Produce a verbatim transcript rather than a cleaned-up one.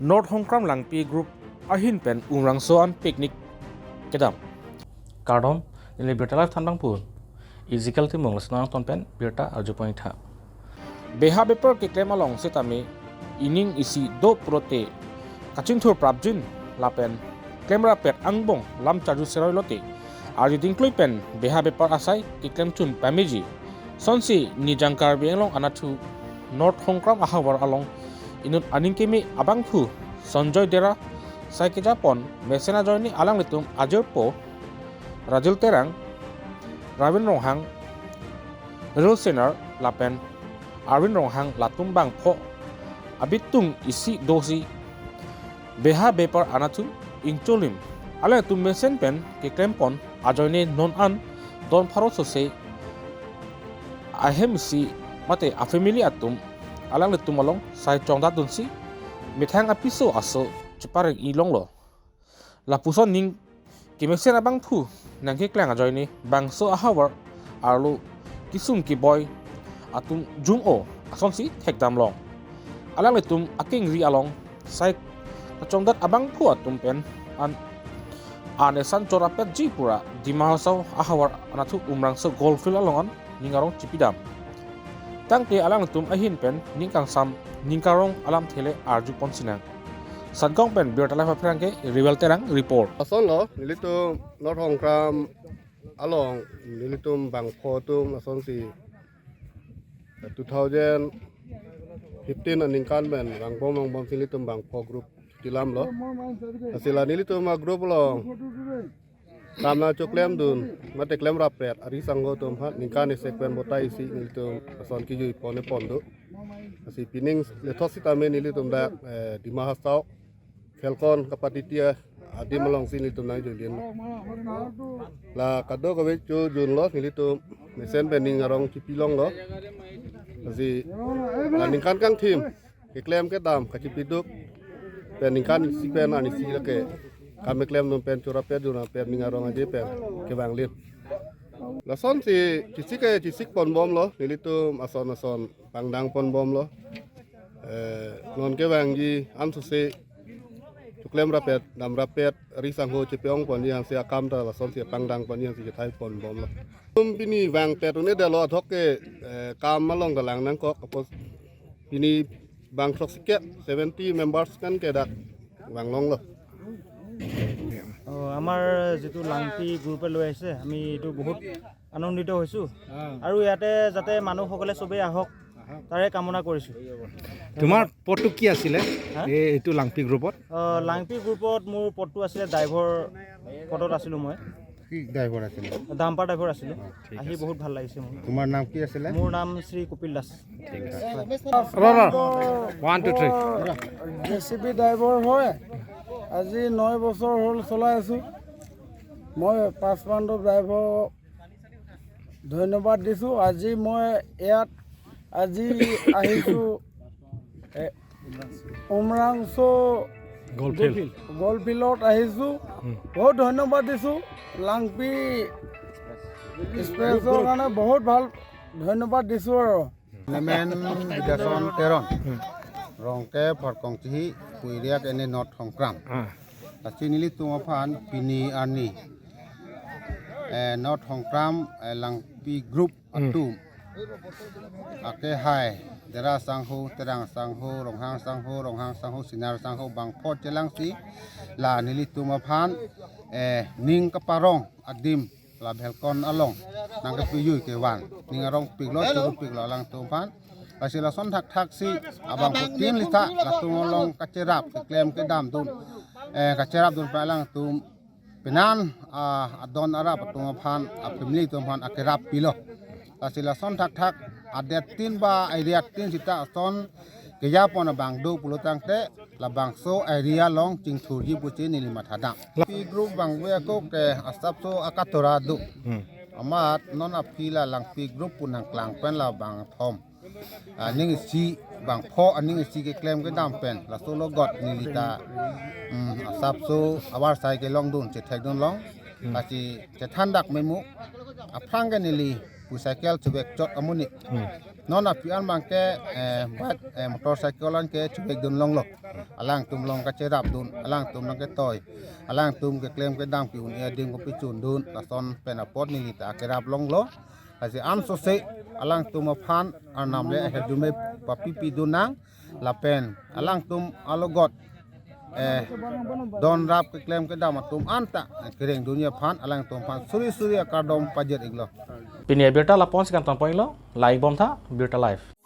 North Hongkram Langpi Group ahin pen Umrangso an picnic kedam. Kardom, neli birta live thanbang pun Ezekiel Timung, lason angton pen birta arjupon-ik tha. Beha bepar keklem along setame ining isi do pulote kachingthur prapjin lapen klemrap-et angbong lam charju seroi lote arjuding klui pen beha bepar asai keklem chun pameji. Sonsi Nijang Karbi Anglong anatthu North Hongkram ahavar along inut aning keme abangphu Sanjoy Dera sai kejapon mesen ajoine alanglitum ajirpo Rajil Terang, Ravin Ronghang, Rul Senar lapen Arvin Ronghang latum bangpho abitung isi dosi beha bepar anatthu ingcholim alangtum mesen pen keklempon ajoine non an don pharo sose ahem isi mate afamily atum alanglitum along sai chongdatdunsi methang apiso aso chepareng-i longlo. Lapuson ning kemesen abangphu nangkeklang ajoine bangso ahavar arlo kesung keboi atum jung-o asonsi thekdam long. Alanglitum akengri along sai kachongdat abangphu atum pen an an esan chorapetji pura Dima Hasao ahavar anatthu Umrangso Golf Field along an ning arong chipidam. Tangte alangtum ahin pen ning kangsam ning karong alamthe le arjupon sinang. Satgaon pen birta live aphrang ke Rival Terang report. Asonlo, nelitum North Hongkram along nelitum bangpho atum asonsi two thousand fifteen aningkan pen vangbom vangbomsi nelitum bangpho group kelamlo. Lasi la nelitum a-group along kam nangchoklemdun mate klemrap-et ari sangho atum aphan ningkan isi pen bota isi nelitum ason kejui pon-e pon do. Lasi pining lethot sitame nelitum dak, eh, Dima Hasao Falcon kapatiti adim alongsi nelitum nangjuilin. La kadokave chojunlo, nelitum mesen pen ning arong chipi longlo. Lasi la ningkan kangthim keklem kedam kachipiduk pen ningkan isi pen arnisi lake kam keklemdun pen chorapetdun pen ning arong aje pen kevanglin. Lasonsi chisik ke chisik ponbomlo, nelitum ason ason pangdang ponbomlo. Eh, non kevangji ansose choklemrap-et damrap-et ari sangho chepe-ong ponji ansi akam ta lasonsi pangdang ponji ansi chethai ponbomlo. Tum pini vangpet un-edetlo athok ke, eh, kam along dalang nangkok apot pini bang throksi ke seventy members kan ke dak vanglonglo. অ, আমাৰ যিটো লাংপি গ্ৰুপে লৈ আহিছে, আমি এইটো বহুত আনন্দিত হৈছোঁ আৰু ইয়াতে যাতে মানুহসকলে চবেই আহক, তাৰে কামনা কৰিছোঁ। তোমাৰ পদটো কি আছিলে? হা? এই এইটো লাংপি গ্ৰুপত অ, লাংপি গ্ৰুপত মোৰ পদটো আছিলে ড্ৰাইভৰ পদত আছিলোঁ মই, কি ড্ৰাইভাৰ আছিলে? ডাম্পাৰ ড্ৰাইভাৰ আছিলোঁ। ঠিক আহি আছে। বহুত ভাল লাগিছে মোৰ। তোমাৰ নাম কি আছিলে? মোৰ নাম শ্ৰী কপিল দাস। ঠিক আছে। ৰ ৰ one two three. J C B driver হয়। আজি নয় বছৰ হ'ল চলাই আছোঁ। মই পাঁচ পাণ্ডৱ ড্ৰাইভাৰক ধন্যবাদ দিছোঁ। আজি মই ইয়াত আজি আহিছোঁ, এ, উমৰাংচু গল্ফ ফিল্ড। গল্ফ ফিল্ডত আহিছোঁ। বহুত ধন্যবাদ দিছোঁ লাংপি এক্সপ্ৰেছৰ কাৰণে, বহুত ভাল ধন্যবাদ দিছোঁ আৰু। Nemen Bidason Teron. Rongke Pharkong Chihi, Puiriak ene North Hongkram. Lasi nelitum aphan pini arni, eh, North Hongkram, eh, Langpi Group atum. Ake hai, Dera sangho, Terang sangho, Ronghang sangho, Ronghang sangho, Sinar sangho, bangpho chelangsi, la nelitum aphan, eh, ning kaparong adim, la balcony along nangkepijui kevan, ning arongpiklo, chorupiklo alangtum aphan. Lasi lason thakthaksi abangphutin litha latum along kacherap keklem kedamdun, eh, kacherapdun pen alangtum penan, ah, adon arap atum aphan, afamily atum aphan akerap pilo. Lasi lason thakthak adet tin ba area tin sita ason kejapon abang do pulotangte labangso area along chingthurji pusi neli mathadam. Langpi group abang ve ako ke asapso akatora do. Amat non aphi la Langpi group pu nangklang pen labang thom, aning isi bangpho aning isi keklem kedam pen laso logot nelita, mm, asapso avarsai kelongdun chethekdun long. Lasi chethandak memu aphrang ke neli pu cycle chuvek chot amonit. Hmm. Non api an abang ke, eh, bike, eh, motorcycle an ke chuvek dun longlo. Alangtum along kacherap dun, alangtum along ketoi, alangtum keklem kedam ke-un-e adim kopi chun dun, lason pen apot neli ta kerap longlo. Lasi ansose alangtum aphan arnam le ahirjume papipi dun nang, lapen alangtum alogot, eh, don rap keklem kedam atum anta kereng dunji aphan alangtum aphan suri suri akardom pajir-iklo. Pini abirta lapu-an si kangton pon-iklo, la-ik bom tha, Birta Live.